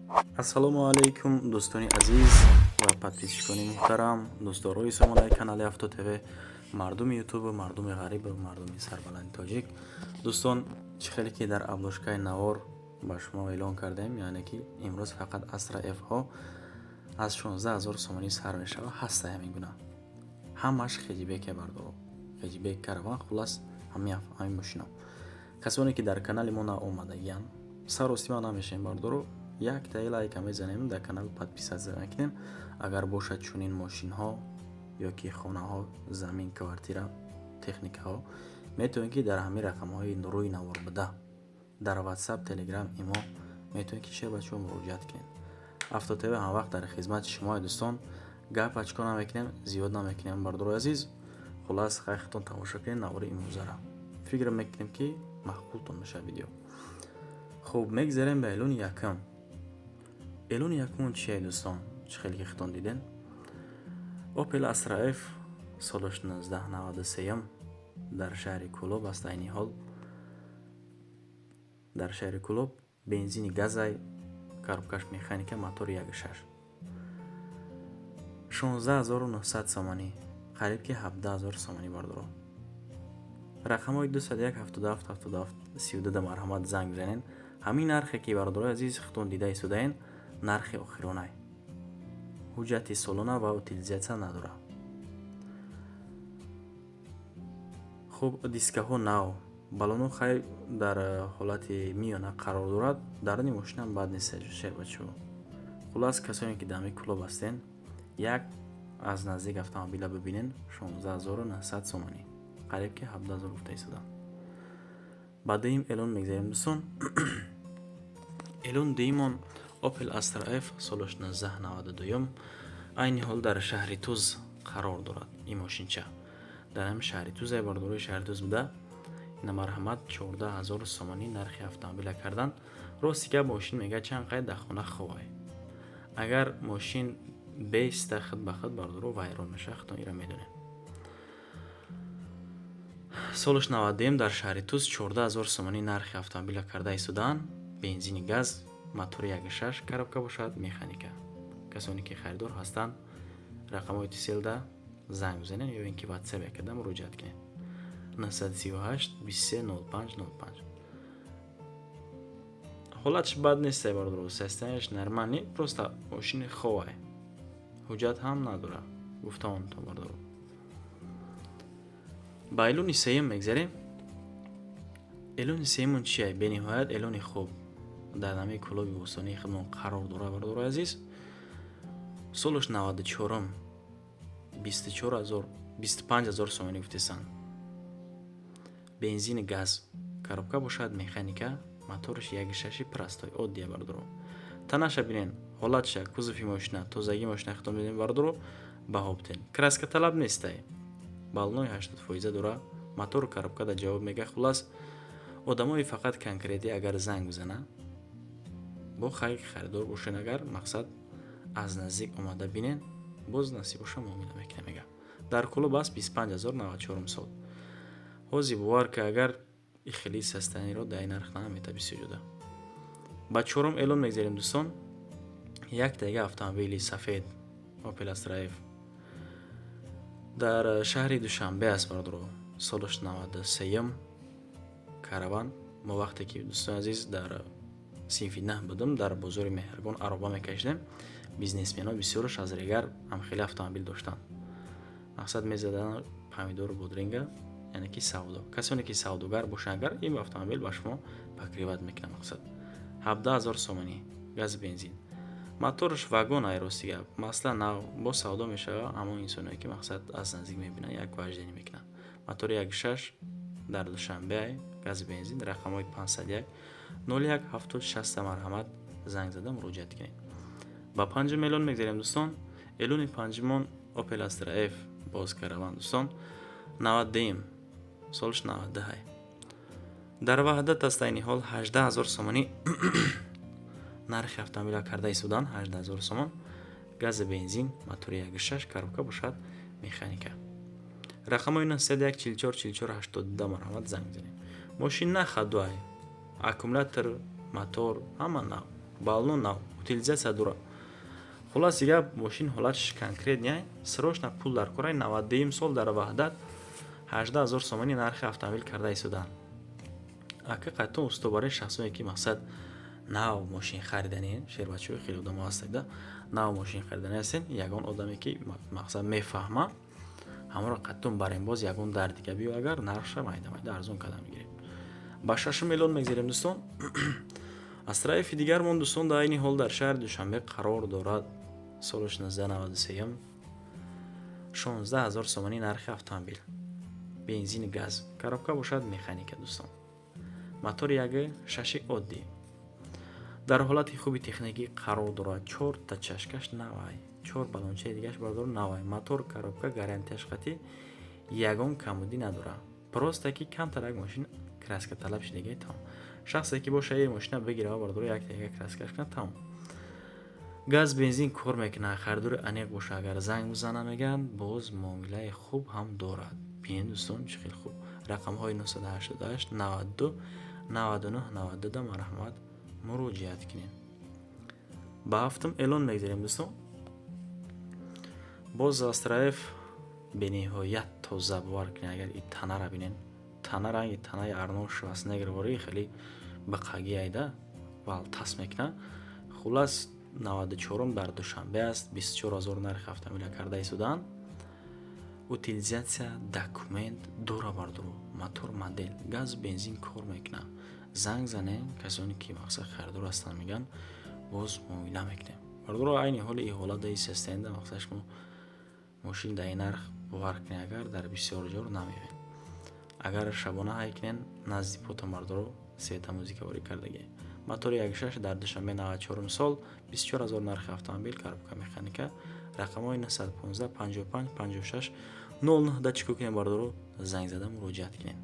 Ассалому алайкум, дӯстони азиз ва подписчикони муҳтарам, дӯстдорои сомонаи канали Авто ТВ, мардуми Ютубу, мардуми ғарибу мардуми сарбаланди тоҷик. Дӯстон, чӣ хеле ки дар обложкаи навор ба шумо эълон кардем, яъне ки имрӯз фақат Астра Ф-ҳо аз 16 0 сомонӣ сар мешава. Ҳаста ҳамин гуна, ҳамаш хэтчбеке, бардоро, хэтчбек, Караван, хулас, ҳамин мошино. Касоне ки дар канали мо наомадагиянд, саростима намешавем, бардоро, яктаи лайка мезанем, дар канал подписаться мекунем. Агар бошад чунин мошинҳо ё ки хонаҳо, замин, квартира, техникаҳо, метавонед, ки дар ҳамин рақамҳои рӯи навор буда дар Ватсап, Телеграм, Имо метавонед, ки шербачаҳо, муроҷиат кунед. Авто ТВ ҳамвақт дар хизмати шумои, дӯстон. Гап ачко намекунем, зиёд намекунем, бардорои азиз. Хулас, хайхтон тамошо кунед навори имрӯзара. Фикр мекунем, ки маъқултон мешавад видео. Хуб, мегзарем ба эълони якум. Эълони якумон чие, дӯстон? Чӣ хеле ки хитон диден, Опел Астра Ф, солаш 1993, дар шаҳри Кӯлоб аст. Айни ҳол дар шаҳри Кӯлоб, бензини газай, коробкаш механика, мотори 1.6, 16 900 сомонӣ, қариб ки 17 000 сомонӣ. Бардоро, рақамҳои 201 77 77 32 да марҳамат занг бизанед. Ҳамин нархе ки, бародарои азиз, хитон дида истодаен, нархи охиронай. Ҳуҷҷати солона ва утилизация надорад. Хуб, дискаҳо нав, балоно хай дар ҳолати миёна қарор дорад. Даруни мошинам бад нест, шербачаҳо. Хулас, касоне ки дар ҳамин Кӯлоб ҳастен, як аз наздик автомобила бибинен. 16 900 сомонӣ, қариб ки 17 000 гуфта истодам. Ба дуюм эълон мегзарем, дӯстон. Эълон дуюмон Opel Astra F, солаш 1992, айни ҳол дар шаҳри Туз қарор дорад. Ин мошинча дар ҳамин шаҳри Туз, бардорои шаҳри Туз буда. Ина, марҳамат, 14 000 сомонӣ нархи автомобила кардан. Рости гап, мошин мега чанд қайд дар хона ховай. Агар мошин беиста, худ ба худ, бардоро, вайрон мешавад, худтон ира медонем. Солаш 92, дар шаҳри Туз, 14 000 сомонӣ нархи автомобила карда истодаанд. Бензини газ, мотори 1.6, коробка бошад механика. Касоне ки харидор ҳастанд, рақамҳои тиселда занг бизанед ё ин ки Ватсап якада муроҷиат кунед: 938 23 05 05. Ҳолатш бад нест, бародаро, состояниеш нормальный, просто мошини ховай, ҳуҷҷат ҳам надорад, гуфтаонтон, бародаро. Ба эълони сеюм мегзарем. Эълони сеюмон чие? Бениҳоят эълони хуб, дар ҳамин Кӯлоби бостонии худмон қарор дорад, бародарои азиз. Солаш 94-ум, 24 000, 25 000 сомонӣ гуфтесанд. Бензини газ, коробка бошад механика, мотораш 1.6-и простой, оддия. Бародаро, танаша бинен, ҳолатша, кузови мошина, тозагии мошина худтон бинен, бародаро, баҳо битен. Краска талаб нестай, баллонои 80 фоиза дора, мотору коробка да ҷавоб мега. Хулас, одамои фақат конкретӣ агар занг бизана, бо хай харидор бошен, агар мақсад аз наздик омада бинен, боз насиб боша, муомила мекунем, мега. Дар Кӯлоб аст, 25 000, 94-ум сол. Ҳозир бовар ки, агар и хеле состояниеро дар ин нарх намета бисёр ҷуда. Ба чорум эълон мегзарем, дӯстон. Як тега автомобили сафед Opel Astra F дар шаҳри Душанбе аст, бародаро. Солаш 93-юм, Караван. Мо вақте ки, дӯстони азиз, дар синфи 9 будам, дар бозори Меҳргон ароба мекашидем, бизнесменҳо бисёраш аз Регар ҳамхели автомобил доштанд. Мақсад, мезаданд помидору бодринга, яъне ки савдо. Касоне ки савдогар бошанд, агар ин автомобил ба шумо покрывать мекунад. Мақсад, 17 000 сомонӣ, газ, бензин, мотораш вагон. Ай, рости гап, масла нав, бо савдо мешава. Ҳамон инсоное ки, мақсад, аз наздик мебинанд, як вождение мекунанд. Мотори 1.6, дар Душанбе ай, газ, бензин. Рақамҳои 501 01 70 60, марҳамат, занг зада муроҷиат кунед. Ба панҷум эълон мегзарем, дӯстон. Эълони панҷумон Opel Astra F, боз Караван, дӯстон, 92-м, солаш 92-ҳай, дар Ваҳдат аст. Айни ҳол 18 000 сомонӣ нархи автомобила карда истодан, 18 000 сомон, гази, бензин, мотори 1.6, коробка бошад механика. Рақамҳои 901 44 44 82, марҳамат, занг бизанед. Мошин на ходуай, аккумулятор, мотор ҳама нав. Баллон нав, утилизация дора. Хулоси гап, мошин ҳолатш конкретный, срочно пул дар корай. 92-юм сол, дар Ваҳдат, 18 000 сомонӣ нархи автомобил карда истоданд. Ака, қайтон усто, барои шахсоне ки, мақсад, нав мошин хариданӣ, шербачаҳои хеле одамо ҳастанд, нав мошин хариданӣ ҳастен, ягон одаме ки, мақсад, мефаҳма, ҳамаро қаттун барем. Боз ягон дар дига биё, агар нархша майда майда арзон карда мегирем. Ба шашум эълон мегзарем, дӯстон. Астра Фи дигармон, дӯстон, дар айни ҳол дар шаҳри Душанбе қарор дорад. Соли 1993, 16 000 сомонӣ нархи автомобил, бензини, газ, коробка бошад механика. Дӯстон, мотори яги шаши оддӣ, дар ҳолати хуби техникӣ қарор дорад. Чорта чашкаш навай, чор балончаи дигаш, бардор, навай. Мотор, коробка, гарантияш қатӣ, ягон камудӣ надорад. Просто ки камтарак мошин краска талаб шидагӣ, тамом. Шахсе ки боша, е мошина бигира, бардор, як яка краскаш кунад, тамом. Газ, бензин кор мекунад. Харидори аниқ боша, агар занг бизана, мегӯянд, боз муомилаи хуб ҳам дорад. Бинед, дӯстон, чӣ хел хуб. Рақамҳои 988 92 99 92 да марҳамат, муроҷиат кунед. Ба ҳафтум эълон мегзарем, дӯстон. Боз Астра Ф, бениҳоят тоза. Бовар кунед, агар и танара бинен, тана ранги танаи Арнолд Шварценеггер ворӣ, хеле биқагӣ айда валтас мекунад. Хулас, 94-ум, дар Душанбе аст. 24 000 нархи автомобила карда истоданд. Утилизация, документ дора, бардору. Мотор модель, газ, бензин кор мекунад. Занг занем, касоне ки, мақсад, харидор ҳастанд, мегӯянд, боз муомила мекунем. Бардоро, айни ҳоли и ҳолат даи системда, мақсад, шумо мошин дар ин нарх, бовар кунед, агар дар бисёр ҷор намеояд. Агар шабона ҳай кунен, назди потон, бардоро, светомузыка ворид кардагӣ. Мотори 1.6, дар Душанбе, 94 сол, 24 000 нархи автомобил, коробка механика. Рақамҳои 915 55 56 09 да чӣ кор кунем, бардоро? Занг зада муроҷиат кунем.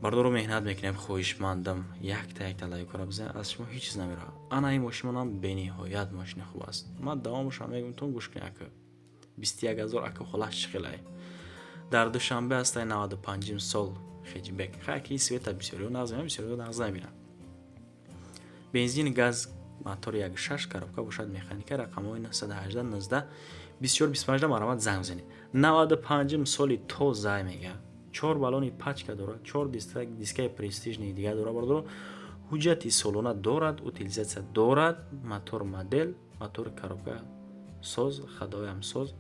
Бардоро, меҳнат мекунем. Хоҳишмандам, якта якта лайкора бизанед, аз шумо ҳеҷ чиз намеравад. Ана ин мошинмонам бениҳоят мошини хуб аст. Ман давомашам мегӯм, тон гӯш кунед, ака. 21 000, ака, ҳолаш чӣ хелае? Дар Душанбе ҳастай, 95-ум сол, хетчбек. Хай, ки света бисёриҳо нағз мебинанд, бисёриҳо нағз намебинанд. Бензин, газ, мотори 1.6, коробка бошад механика. Рақамҳои 918 19 24 25 марҳамат, занг бизанед. 95-ум соли, тоза мега. Чор баллони пачка дорад, чор дискаи престижный дига дорад, бардоро. Ҳуҷҷати солона дорад, утилизация дорад. Мотор модель, мотори, коробка соз, ходовоям соз.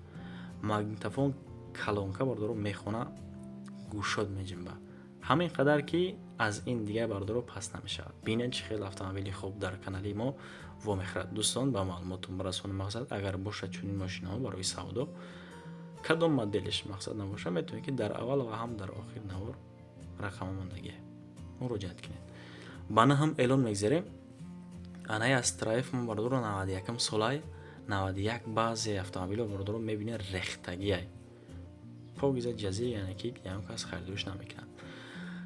Магнитофон, колонка, бардоро, мехона, гӯшод меҷунба. Ҳамин қадар ки аз ин дигар, бардоро, пас намешавад. Бинед, чӣ хел автомобили хуб дар канали мо вомехӯрад. Дӯстон, ба маълумоттон барасонам, мақсад, агар бошад чунин мошинаҳо барои савдо, кадом моделиш, мақсад, набошад, метавонед, ки дар аввал ва ҳам дар охир навор рақама мондагӣ, муроҷиат кунед. Ба наҳам эълон мегзарем. Анаи Астра Ф мо, бардоро, 91-м солай, 91. Баъзе автомобилҳо, бардоро, мебинед, рехтагиай, покиза ҷазир, яъне ки ягон кас харидориш намекунад.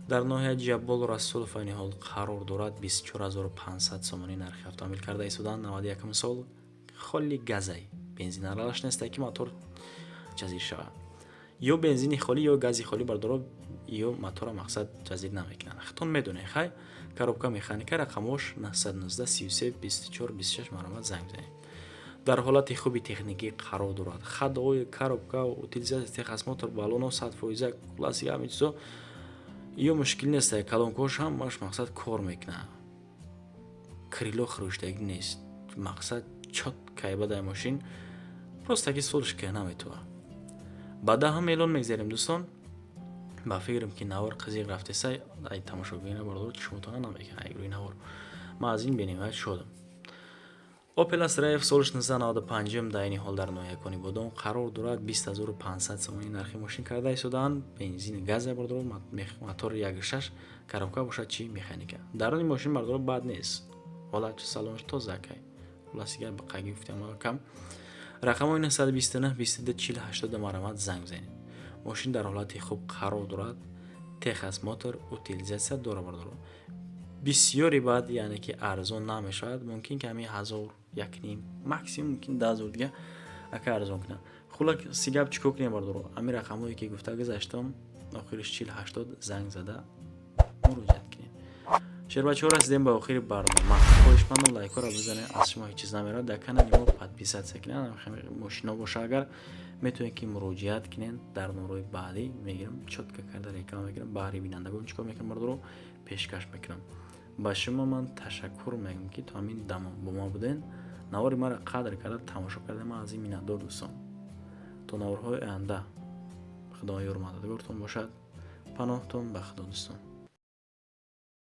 Дар ноҳияи Ҷаббол Расулов айни ҳол қарор дорад. 24 500 сомонӣ нархи автомобил карда истоданд. 91 сол, холи газай, бензин аралаш нестай, ки мотор ҷазир шавад. Ё бензини холӣ, ё гази холӣ, бардоро, ё мотора, мақсад, ҷазир намекунанд. Хитон медонед. Хай, коробка механика. Рақамош 919 33 24 26, марҳамат, занг бизанед. Дар ҳолати хуби техникӣ қарор дорад. Ходовой, коробка, утилизация, техосмотр, баллоно 100%. Хулоси, ҳамин чизо ё мушкил нест. Колонкаош ҳамаш, мақсад, кор мекунад. Крыло хурӯштагӣ нест, мақсад, чёткай бадай мошин. Просто ки солш ки наметова. Ба даҳам эълон мегзарем, дӯстон. Ба фикрам, ки навор қизиқ рафтеса. Ай тамошобина, бардор, чишмотона намекунад ай рӯи навор. Ман аз ин бениҳоят шодам. Opel Astra F, соли 1995, дар айни ҳол дар ноҳияи Конибодом қарор дорад. 20 500 сомонӣ нархи мошин карда истодаанд. Бензини, газе, бардоро, мотори 1.6, коробка бошад чи? Механика. Даруни мошин, бардоро, бад нест, ҳолат салонаш тозакай. Хулоси гап, қаги гуфтам кам. Рақамҳои 929 22 40 80, марҳамат, занг бизанед. Мошин дар ҳолати хуб қарор дорад, техосмотр, утилизация дора, бардоро. Бисёри баъд, яъне ки арзон намешавад. Мумкин ки ҳамин ҳазор, як ним, максимум мумкин 10 000 дига ака арзон кунад. Хулоси гап, чӣ кор кунем, бардоро? Ҳамин рақамҳое ки гуфта гузаштам, охириш 40 80, занг зада муроҷиат кунем. Шербачаҳо, расидем ба охири барнома. Хоҳишмандам, лайкҳоро бизанед, аз шумо ҳеҷ чиз намерад. Дар канали мо подписаться кунед. Мошино боша агар, метавонед, ки муроҷиат кунед. Дар номрои баъдӣ мегирам, чётко карда реклама мекунам баҳри бинандагон. Чӣ кор мекунам, мардуро пешкаш мекунам. Ба шумо ман ташаккур мегӯям, ки то ҳамин дам бо мо буден, навори маро қадр карда тамошо карда. Ман аз ин миннатдор, дӯстон. То наворҳои оянда, Худо ёру мададгортон бошад. Паноҳтон ба Худо, дӯстон.